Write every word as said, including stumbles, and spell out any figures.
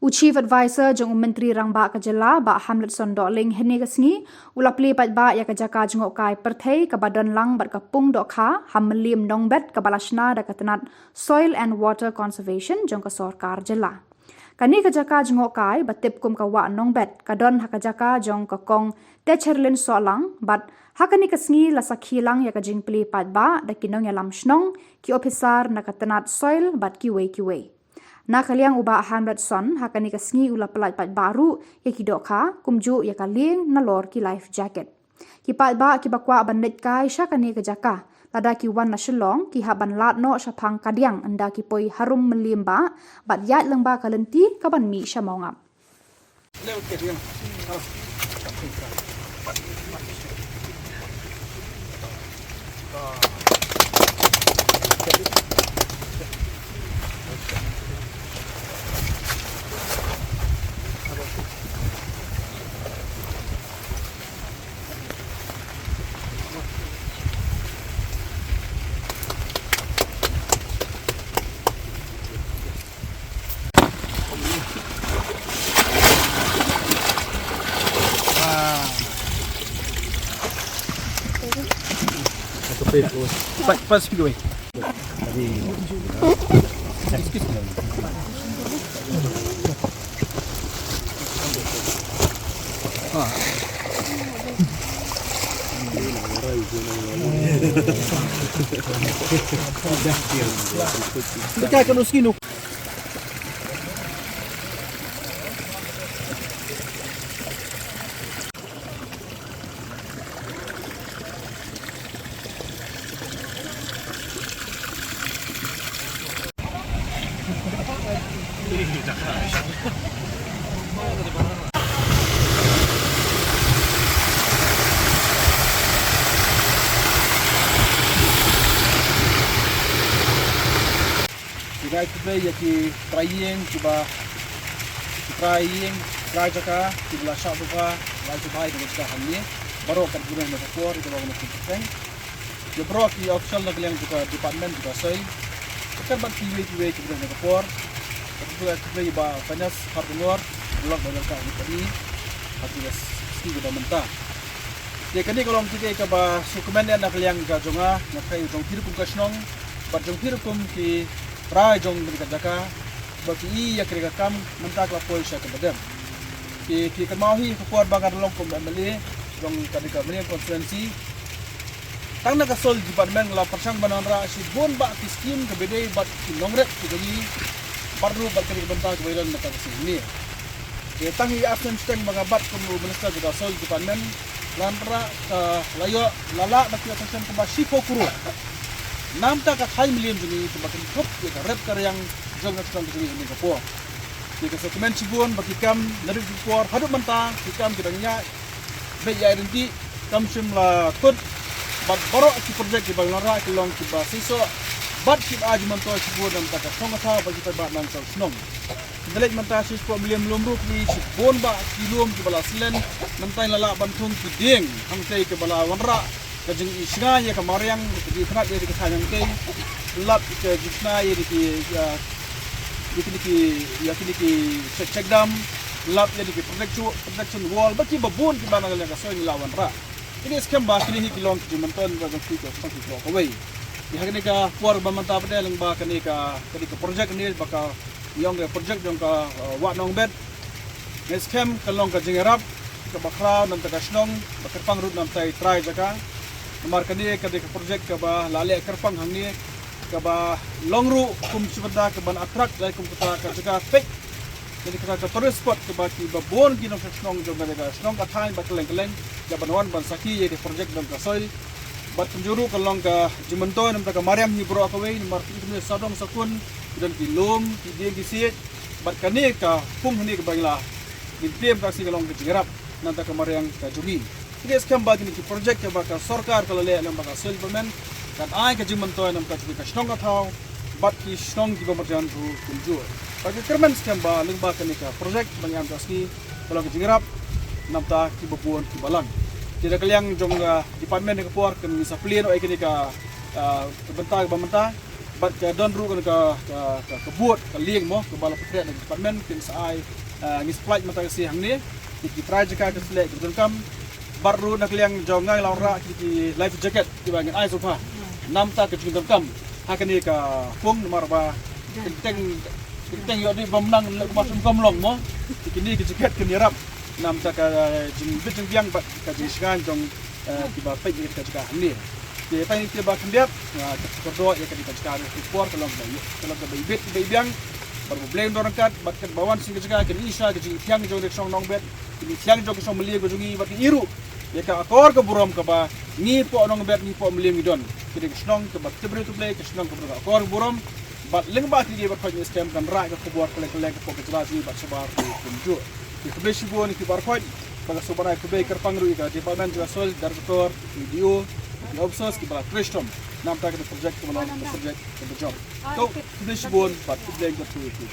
U Chief Advisor jong u Myntri Rangbah ka jylla, Bah Hamletson Dohling, hynne ka sngi u la plie paidbah ïa ka jaka jngohkai pyrthei kaba don lang bad ka pung dohkha ha Mylliem Nongbet kaba la shna da ka tnat Soil and Water Conservation jong ka sorkar jylla. Kane ka jaka jngohkai ba tip kum ka Wah Nongbet ka don ha ka jaka jong ka Kong Techerlin Sohlang bad ha kane ka sngi la sakhi lang ïa ka jingplie paidbah da ki nongïalam shnong, ki ophisar na ka tnat soil bad kiwei kiwei. Na ka liang u Bah Hamletson ha kane ka sngi u la pyllait paidbah ruh ïa ki dohkha kumjuh ïa ka lieng nalor ki life jacket. Ki paidbah kiba kwah ban leit kai sha kane ka jaka, lada ki wan na Shillong ki hap ban lad noh shaphang Kadiang ynda ki poi harum Mylliem Bah bad ïaid lyngba ka lynti kaban mih sha Mawngap. Pas, pas speed away. Excuse me. Ki ngai khublei ïa ki trai ïing kiba, ki trai ïing, trai jaka kiba la shah sngewbha, la sngewbha ïa ka jaka hangne. Baroh kat kiba don ha ka por, ïa ka long na ki pyrthei. Ïa baroh ki official na ka liang jong ka department jong ka soil. Kat bad kiwei kiwei kiba don ha ka por. Kat kiba, kiba ïa ba finance har ka ngor, lok ba jong ka ni kani. Ha ki ski kiba mynta. Te kane ka long kata kaba sngewkmen ïa na ka liang ka jong nga, nga trai jong phi ruh kum ka shnong, bad jong phi ruh kum ki trai jong kane ka jaka, ba phi i ïa kane ka kam mynta ka la poi sha kaba dep. Te phi kynmaw hi ka por ba nga long kum M L A jong kane ka Mylliem constituency. Tang na ka soil department la pyrshang ban wanrah shibun bah ki skim kaba dei bad ki nongret ki jong ngi. Bad ruh bad kane ka bynta kaba ïalam na ka skim ne. Te tang ïa snem shiteng ba nga bat kum u minister jong ka soil department, la wanrah ka la ïoh la lah bad ki allocation kumba shiphew klur. Namta ka thaiñ Mylliem jong ngi kumba kynthup ïa ka rep ka riang jong ka shnong ka jong ngi ha kane ka por. Te ka sngewkmen shibun ba ki kam naduh ki por haduh mynta ki kam ki dang ïaid beit ïaid ryntih, kam shym la kut, bad baroh ki project kiba la wanrah ki long kiba seisoh bad kiba ai jingmyntoi shibun namta ka shnong ka thaw bad kita ba nang ka shnong. Ki da leit mynta shisha Mylliem lum ruh ki shibun bah ki lum kiba la slen, mynta la lah ban thung ki dieng hangtei kiba la wanrah ka jingïashngaiñ ïa ka mariang, ka jingïakynad ïa ka thaiñ hangtei. Lap ka jingshna ïa ki, ïa, ïa kine ki, ïa kine ki check, check dam, lap ïa ki protection, protection wall, bad kiba bun kiba na ka liang ka soil ngi la wanrah. Kine skhem ba kine hi ki long ki jingmyntoi ba jong ki ka shnong ki khlok kawei. Ïa kane ka por ba mynta ba dei lyngba kane ka, kane ka project ne ba ka ïong ka project jong ka, uh, Wah Nongbet. Ngi skhem ka long ka jingïarap kaba khraw namta ka shnong, ba kyrpang ruh namta i trai jaka. Namar kane ka dei ka project kaba la leh kyrpang hangne, kaba long ruh kum shi bynta kaban attract da kum kata ka jaka peit. Kane kata ka tourist spot kaba kiba bun ki nongshong shnong jong kane ka shnong ka thaiñ bad kylleng kylleng, kiba wan ban sakhi ïa ka project jong ka soil. Bad kumjuh ruh ka long ka jingmyntoi namta ka mariang hi baroh kawei, namar ki sawdong sawkun, ki don ki lum, ki dieng ki siej, bad kane ka pung hangne kaba ngi la, ngin plie mynta ka sngi ka long ka jingïarap namta ka mariang ka jong ngi. Ngi skhem ba kine ki project kiba ka sorkar ka la leh lyngba ka soil department kan ai ka jingmyntoi namta ka shnong ka thaw bad ki shnong kiba marjan ruh kumjuh. Bad ngi kyrmen skhem ba lyngba kane ka project ba ngi ïam mynta ka sngi ka long ka jingïarap namta kiba bun kiba lang. Te da ka liang jong ka department ka por kan ngi sa plie noh ïa kane ka, ah, bynta kaba mynta. Bad ka don ruh ka, ka, ka, ka bud, ka lieng mo, kaba la pyntrei na department, kin sa ai, ah, ngi supply mynta ka sngi hangne, ki, ki trai jaka ka selek, ki donkam, bad ruh na ka liang jong nga la wanrah ki, ki life jacket, kiba ngin ai sngewbha. Namta ka jingdonkam, ha kane ka pung namar ba, kyrteng, kyrteng ïoh dei ba mynta leh kumba sngewbha long mo, ki, kine ki jacket kin ïarap, namta ka jingbit jingbiang bad ka jingshngaiñ jong eh, kiba peit ïa ka jaka hangne. Te tang ïa kiba khyndiat, ah, ka kordor ïa ka jaka ka por ka long kaba ïa, ka long kaba ibit kaba ibiang. Bad ba Blei un don ryngkat bad katba wan sha ka jaka kin ïohi sha ka jingthiang jong ka shnong Nongbet, ka jingthiang jong ka shnong Mylliem ka jong ngi bad kin ïohi ruh ïa ka akor ka burom kaba ngi hapoh Nongbet ngi hapoh Mylliem ngi don. Ka dei ka shnong kaba tip briew tip Blei, ka shnong kaba don ka akor ka burom. Bad lyngba kine kiba khot ngi skhem kan rah ka khubor kylleng kylleng hapoh ka jylla jong ngi bad shabar kumjuh. Te khublei shibun ïa ki baroh khoit, bad nga sngewbha ban ai khublei kyrpang ruh ïa ka department jong ka soil, director, D O, ki officers kiba la trei shitom. Namta ka project kaba long ka project kaba jop. To, khublei shibun bad khublei ka tu ïa ki.